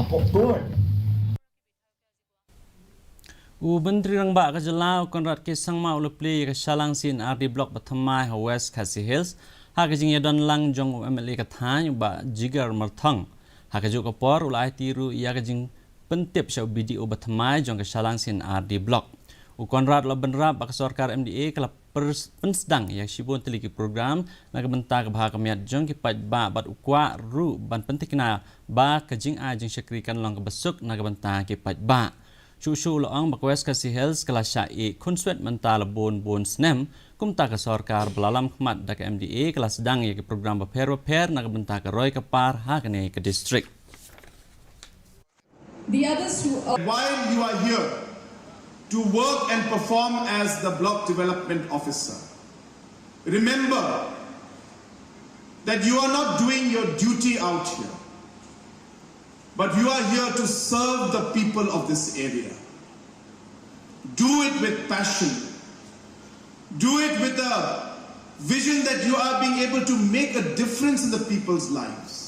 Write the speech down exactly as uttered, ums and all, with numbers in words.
U Myntri Rangbah ka jylla u Conrad K Sangma u la plie ïa ka Shillong C and R D Block ba thymmai ha West Khasi Hills ha ka jingïadon lang jong u M L A ka thaiñ u Bah Jigar Myrthong. Ha kajuh ka por u la aiti ruh ïa ka jingpyntip sha u B D O ba thymmai jong ka Shillong C and R D Block. U Conrad u la bynrap ba ka sorkar M D A ka la pynsdang ïa shibun tylli ki program na ka bynta ka bha ka miat jong ki paidbah bad u kwah ruh ban pynthikna ba ka jingai jingshakri kan long kaba suk na ka bynta ki paidbah. Shuh shuh u la ong ba ka West Khasi Hills ka la shah ïeh khunswet mynta la bun bun snem, kumta ka sorkar ba la lam khmat da ka M D A ka la sdang ïa ki program bapher bapher na ka bynta ka roi ka par ha kane ka district. The others who are. While you are here to work and perform as the block development officer, remember that you are not doing your duty out here, but you are here to serve the people of this area. Do it with passion. Do it with a vision that you are being able to make a difference in the people's lives.